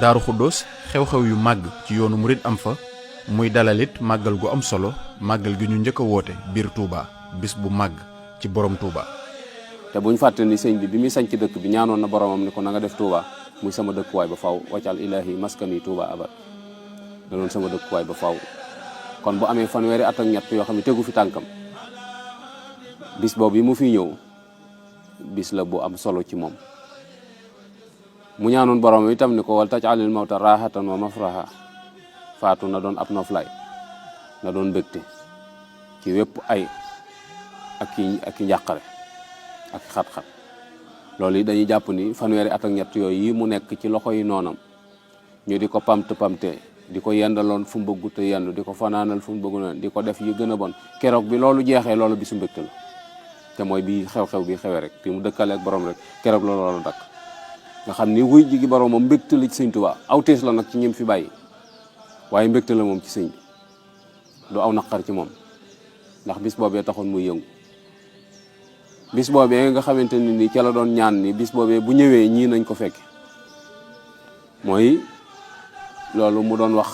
Daaru Xuddoos xew-xew yu màgg ci yoonu murit am fa muy dalalit màggal gu am solo màggal gi ñu njëkk a woote biir Touba bis bu màgg ci borom Touba. te buñ fàtte ni sëñ bi muy sañ ci dëkk bi ñaanoon na boromam ni ko na nga def Touba muy sama dëkkuwaay ba faw waccal ilahi maskani Touba abad da doon sama dëkkuwaay ba faw kon bu amee fanweeri at ak ñett yoo xam ne tegu fi tànkam bis boobu yi mu fi ñëw bis la bu am solo ci moom mu ñaanoon borom itam ni ko wal taj'alil mawta rahatan wa mafraha faatu na doon ab noflaay na doon mbégte ci wépp ay ak i njàqare ak xat-xat loolu yi dañuy jàpp ni fanweeri at ak ñett yooyu yi mu nekk ci loxo yi noonam ñu di ko pamte di ko yendaloon fu mu bëggu te yendu di ko fanaanal fu mu bëggu na di ko def yu gën a bon keroog bi loolu jeexee loolu bisu mbégte la te mooy bi xew-xew bi xewee rek te mu dëkkale ak borom rek keroog loolu dakk nga xam ni wuy jigi borom moom mbégte la ci sëñ Tuubaa aw tees la nag ci ñim fi bàyyi waaye mbégte la moom ci sëñ bi du aw naqar ci moom ndax bis boobee taxoon muy yëngu bis boobee nga xamante ni ca la doon ñaan ni bis boobee bu ñëwee ñii nañ ko fekke mooy loolu mu doon wax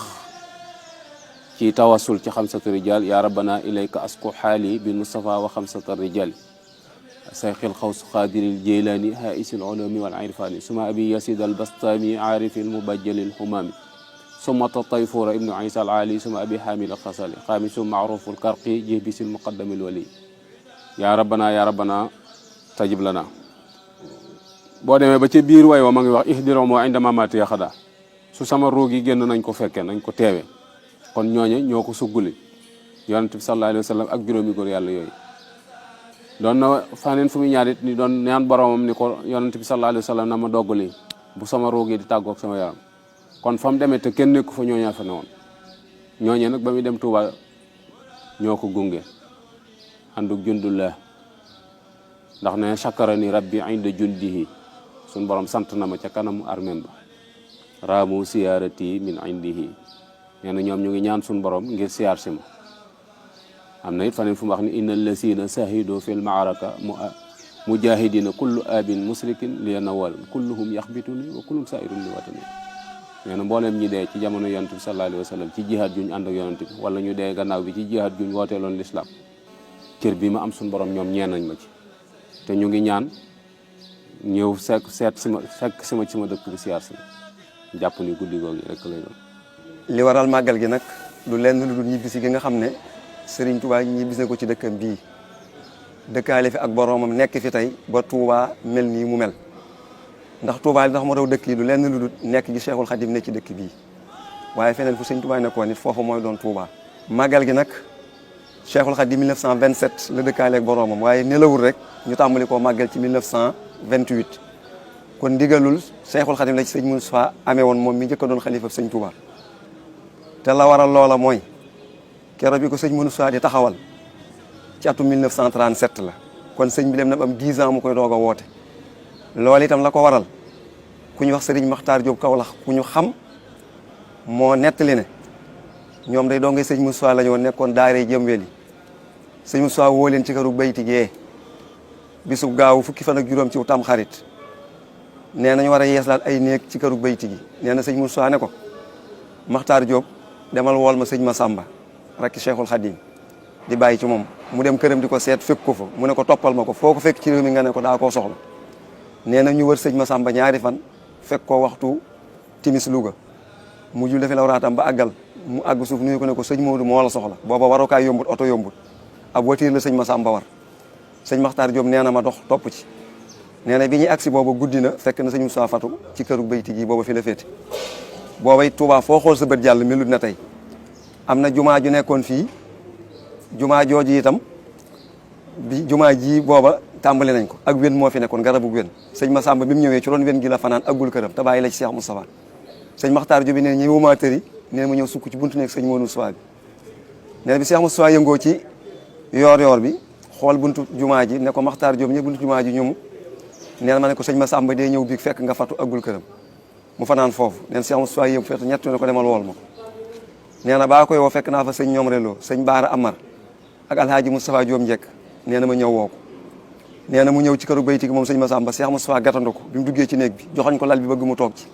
ci tawassul ci xamsatu rijal ya rabbana ilayka asku xaali bil mustafa wa xamsata rijal sayxil xawsu xaadiril jeylaani haisil ulumi wal irfani suma abi yasid al bastami aarifil mubajjalil humami summa tatayfura ibnu isa al ali suma abi hamil al xasali xaamisu maaruful karqi jihbisil muqaddamil wali ya rabbana tajib lana boo demee ba ci biir way wa ma ngi wax ihdiromo inda mamati yaxada su sama ruug yi génn nañ ko fekke nañ ko teewe kon ñooñe ñoo ko sugguli yonent bi sallallahu alayhi wa sallam ak juróomi góor yàlla yooyu doon na faneen fu muy ñaarit ni doon ñaan boromam ni ko yonent bi sallallahu alayhi wa sallam na ma doggali bu sama ruug yi di tàggoog sama yaram kon fa mu demee te kenn nekku fa ñooñaa fa ne woon ñooñe nag ba muy dem Touba ñoo ko gunge ànduk jundullah ndax ne chakara ni rabbi inda jundihi suñ borom sant na ma ca kanamu armem ba raamu siyaarati min indihi nee na ñoom ñu ngi ñaan suñ borom ngir siyaar si ma am na it faneen fu mu wax ni inna allasina sahido fi l maaraka mujahidina kullu abin musrikin li nawal kulluhum yaxbituni wa kullum sairun li watani nee na mbooleem ñi dee ci jamono yonent bi sallallahu alayhi wa sallam ci jihaad juñ ànd ak yonent bi wala ñu dee gannaaw bi ci jihaad juñ wooteeloon l'islam cër bi ma am suñ borom ñoom ñeen nañ ma ci te ñu ngi ñaan ñëw fekk sama dëkk bi siyaar si jàpp ni guddi googu rek lay doon. li waral màggal gi nag lu lenn lu dul ñibbisi gi nga xam ne Serigne Touba ñibbisi na ko ci dëkkam bii dëkkaale fi ak boromam nekk fi tey ba Touba mel nii mu mel ndax Touba li tax mu raw dëkk yi lu lenn lu dul nekk gi Cheikhul Khadim ne ci dëkk bii waaye feneen fu Serigne Touba nekkoon nit foofu mooy doon Touba. màggal gi nag Cheikhul Khadim 1927 la dëkkaale ak boromam waaye nelawul rek ñu tàmbali koo màggal ci 1928. kon ndigalul Cheikhul Khadim la ci sëñ Moustapha amee woon moom mi njëkk a doon xalifa sëñ Touba te la waral loola mooy keroog bi ko sëñ Moustapha di taxawal ci atum 1937 la kon sëñ bi dem na am 10 ans mu koy doog a woote loolu itam la ko waral ku ñu wax Serigne Makhtar Diop Kaolack ku ñu xam moo nettali ne ñoom day doongee sëñ Moustapha la ñu woon nekkoon daaree jëmweel yi sëñ Moustapha woo leen ci këru bayti gee bisub gaaw fukki fan ak juróom ci tam xarit nee nañu war a yeeslaat ay néeg ci këru bayti gi nee na sëñ Moussa ne ko Makhtar Diop demal wool ma sëñ Massamba rakki Cheikhul Khadim di bàyyi ci moom mu dem këram di ko seet fekk ko fa mu ne ko toppal ma ko foo ko fekk ci réew mi nga ne ko daa koo soxla nee na ñu wër sëñ Massamba ñaari fan fekk ko waxtu timis Louga mu jul defi lawraatam ba àggal mu àgg suuf nuyu ko ne ko sëñ Modou moo la soxla booba warukaay yombut oto yombut ab voiture la sëñ Massamba war sëñ Makhtar Diop nee na ma dox topp ci nee na bi ñuy agsi booba guddi na fekk na sëñ Moussa Fatou ci këru bayti gi booba fi la féete booba it Touba foo xool sa bët jàll melut na tey am na jumaa ju nekkoon fii jumaa jooju itam bi jumaa ji booba tàmbali nañ ko ak wen moo fi nekkoon garabu wen sëñ Massamba bi mu ñëwee ci ron wen gi la fanaan aggul këram te bàyyi la ci Cheikh Moustapha sëñ Makhtar Diop bi nee ñëwuma tëri nee mu ñëw sukk ci buntu nekk sëñ Modou Moustapha bi nee bi Cheikh Moustapha yëngoo ci yoor bi xool buntu jumaa ji ne ko Makhtar Diop ñëw buntu jumaa ji ñoom nee na ma ne ko sëñ Massamba day ñëw bi fekk nga fatu aggul këram mu fanaan foofu nee na Cheikh Moustapha yëpp fekk ñett ne ko demal wool ma ko nee na baa koy woo fekk naa fa sëñ ñoom reloo sëñ Baara Amar ak alhaaji Moustapha Diop njekk nee na ma ñëw woo ko nee na mu ñëw ci këru bayti gi moom sëñ Massamba Cheikh Moustapha gàttandu ko bi mu duggee ci néeg bi joxoñ ko lal bi bëgg mu toog ci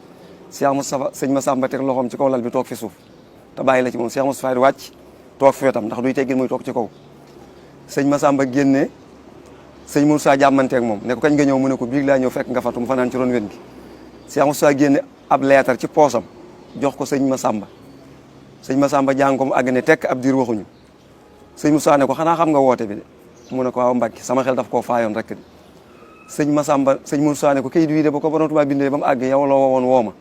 Cheikh Moustapha sëñ Massamba teg loxoom ci kaw lal bi toog fi suuf te bàyyi la ci moom Cheikh Moustapha di wàcc toog fi wetam ndax duy teggin muy toog ci kaw sëñ Massamba génne sëñ Moussa jàmmanteeg moom ne ko kañ nga ñëw mu ne ko biig laa ñëw fekk nga fatu mu fanaan ci ron wen gi Cheikh Moustapha génne ab leetar ci poosam jox ko sëñ Massamba sëñ Massamba jàng ko mu àgg ne tekk ab diir waxuñu sëñ Moussa ne ko xanaa xam nga woote bi de mu ne ko waaw Mbàkke sama xel daf koo faayoon rek de sëñ Massamba sëñ Moussa ne ko kayit wii de ba ko borom Tuubaa bindee ba mu àgg yow la woowoon woo ma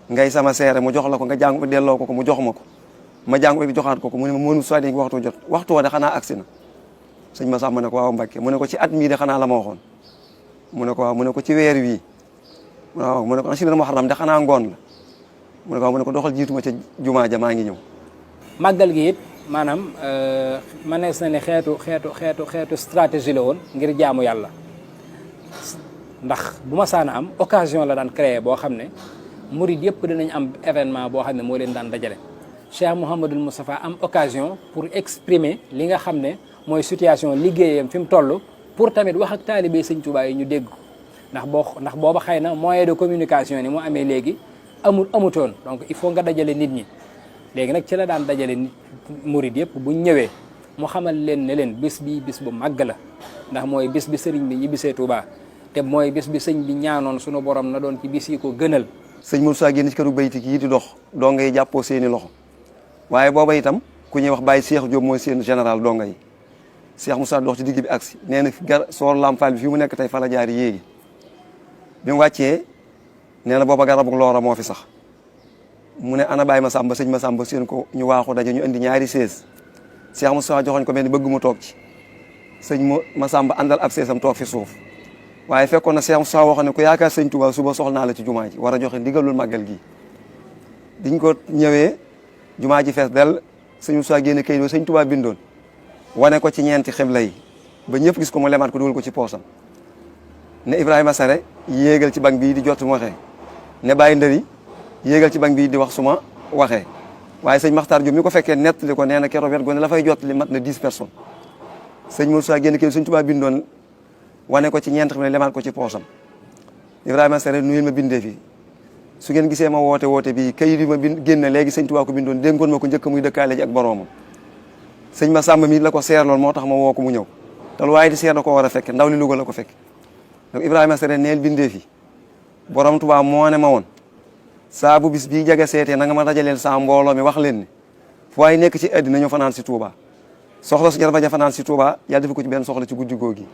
ngay sama seere mu jox la ko nga jàng ba delloo ko mu jox ma ko ma jàng bi joxaat ko mu ne ma mënu Moussa de waxtu jot waxtu woo de xanaa agsi na sëñ Massamba ne ko waaw Mbàkke mu ne ko ci at mii de xanaa la ma waxoon mu ne ko waaw mu ne ko ci weer wii waaw mu ne ko asina Muharram de xanaa ngoon la mu ne ko waaw mu ne ko doxal jiitu ma ca jumaa ja maa ngi ñëw màggal gi it maanaam mënees na ne xeetu stratégie la woon ngir jaamu yàlla ndax bu ma saana am occasion la daan créer boo xam ne murid yëpp dinañ am événement boo xam ne moo leen daan dajale Cheikh Mouhamadul Moustapha am occasion pour exprimer li nga xam ne mooy situation liggéeyam fi mu toll pour tamit wax ak taalibe Sëñ Tuubaa yi ñu dégg ndax booba xëy na moyen de communication ni mu amee léegi amutoon donc il faut nga dajale nit ñi léegi nag ci la daan dajale nit murid yëpp buñ ñëwee mu xamal leen ne leen bis bi bis bu màgg la ndax mooy bis bi sëriñ bi ñibbisee Tuubaa te mooy bis bi sëñ bi ñaanoon sunu borom na doon ci bis yi ko gënal sëñ Moussa génn ci këru bayti yi di dox donga yi jàppoo seeni loxo waaye booba itam ku ñuy wax Baye Cheikh Diop mooy seen général donga yi Cheikh Moussa dox ci digg bi agsi nee na soor Lamfal bi fi mu nekk tey fa la jaar yéegi bi mu wàccee nee na booba garabu loora moo fi sax mu ne ana Baye Massamba sëñ Massamba seen ko ñu waaxu daje ñu indi ñaari sées Cheikh Moussa joxoñ ko benn bëgg mu toog ci sëñ Massamba àndal ab seesam toog fi suuf waaye fekkoon na Cheikh Moussa waxoon ne ko yaakaar sëñ Touba suba soxla naa la ci jumaa ji war a joxe ndigalul màggal gi diñ ko ñëwee jumaa ji fees del sëñ Moussa génne kayit ba sëñ Touba bindoon wane ko ci ñeenti xibla yi ba ñëpp gis ko mu lemaat ko dugal ko ci poosam ne Ibrahima Sare yéegal ci bank bii di jot mu waxee ne Baye Ndëri yéegal ci bank bii di wax suma waxee waaye sëñ Makhtar Diop mi ko fekkee nettali ko nee na keroog wet gu ne la fay jot li mat na 10 personnes sëñ Moussa génne kayit sëñ Touba bindoon wane ko ci ñeent xam ne lemaat ko ci poosam Ibrahima Sare nuyul ma bindee fi su ngeen gisee ma woote bi kayit yi ma génne léegi sëñ Touba ko bindoon dénkoon ma ko njëkk muy dëkkaale ji ak boroomam sëñ Massamba mi la ko seerloon moo tax ma woo ko mu ñëw te lu waaye di seer da ko war a fekke ndaw li Louga la ko fekk donc Ibrahima Sare neel bindee fi borom Touba moo ne ma woon saa bu bis bii jage seetee na nga ma dajaleel saa mbooloo mi wax leen ne fu waaye nekk ci àddina ñu fanaan si Touba soxla su jar bañ a fanaan si Touba yàlla def ko ci benn soxla ci guddi googi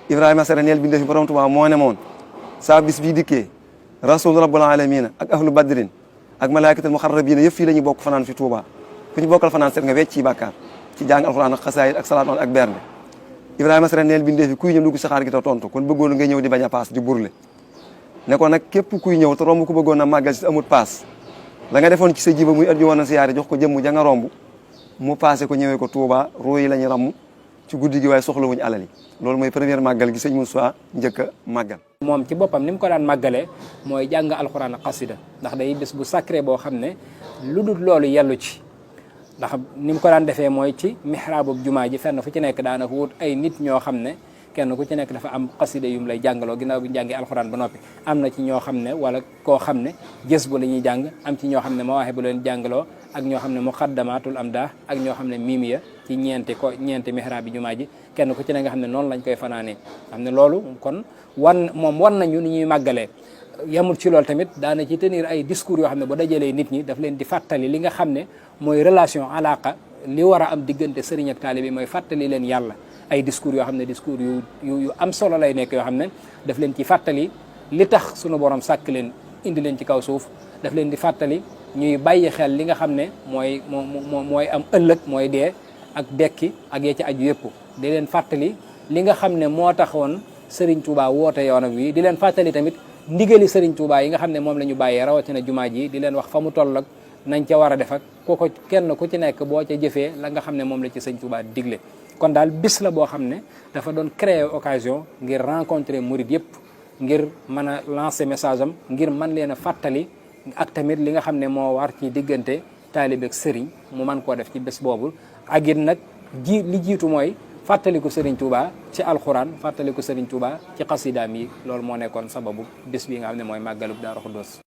Ibrahima Sare neel bindee fi borom Touba moo ne ma woon saa bis bii dikkee rasul rabbul alamina ak ahlu badrin ak malaikatul muxarrabina yëpp fii la ñuy bokk fanaan fi Touba ku ñu bokkal fanaan seet nga wecc ci bàkkaar ci jàng alxuraan ak xasaayid ak salaat ak bernde Ibrahima Sare neel bindee fi kuy ñëw dugg saxaar gi te tontu kon bëggoon nga ñëw di bañ a paas di burle ne ko nag képp kuy ñëw te romb ku bëggoon a màggal si amut paas la nga defoon ci sa jiba muy addi woon a siyaare jox ko jëmm ja nga romb mu paase ko ñëwee ko Touba ruu yi la ñu ramm ci guddi gi waaye soxlawuñu alal yi loolu mooy première màggal gi sëñ Moussa njëkk a màggal moom ci boppam ni mu ko daan màggalee mooy jàng alxuraan ak xasida ndax day bés bu sacré boo xam ne lu dul loolu yellu ci ndax ni mu ko daan defee mooy ci mihraabu jumaa ji fenn fu ci nekk daanaka wut ay nit ñoo xam ne kenn ku ci nekk dafa am xasida yum lay jàngaloo ginnaaw bi ñu jàngee alxuraan ba noppi am na ci ñoo xam ne wala koo xam ne jës bu la ñuy jàng am ci ñoo xam ne mawaaxe bu leen jàngaloo ak ñoo xam ne muqaddamatul amdah ak ñoo xam ne miimiya ci ñeenti mihraab bi jumaa ji kenn ku ci ne nga xam ne noonu lañ koy fanaanee xam ne loolu kon wan nañu ni ñuy màggalee yamul ci loolu tamit daana ci tenir ay discours yoo xam ne ba dajalee nit ñi daf leen di fàttali li nga xam ne mooy relation alaqa li war a am diggante sëriñ ak taalibe bi mooy fàttali leen yàlla ay discours yoo xam ne discours yu am solo lay nekk yoo xam ne daf leen ci fàttali li tax sunu borom sàkk leen indi leen ci kaw suuf daf leen di fàttali ñuy bàyyi xel li nga xam ne mooy am ëllëg mooy dee ak dekki ak yee ci aju yëpp di leen fàttali li nga xam ne moo taxoon Serigne Touba woote yoonam wi di leen fàttali tamit ndigali Serigne Touba yi nga xam ne moom la ñu bàyyee rawatina jumaa ji di leen wax fa mu toll ak nañ ca war a def ak ko kenn ku ci nekk boo ca jëfee la nga xam ne moom la ci Serigne Touba digle kon daal bis la boo xam ne dafa doon créer occasion ngir rencontrer murid yëpp ngir mën a lancer message am ngir mën leen a fàttali ak tamit li nga xam ne moo war ci diggante taalibe ak sëriñ mu mën koo def ci bés boobu ak it nag li jiitu mooy fàttaliku Serigne Touba ci alxuraan fàttaliku Serigne Touba ci xasidaam yi loolu moo nekkoon sababu bés bi nga xam ne mooy màggalub Daaru Xudoos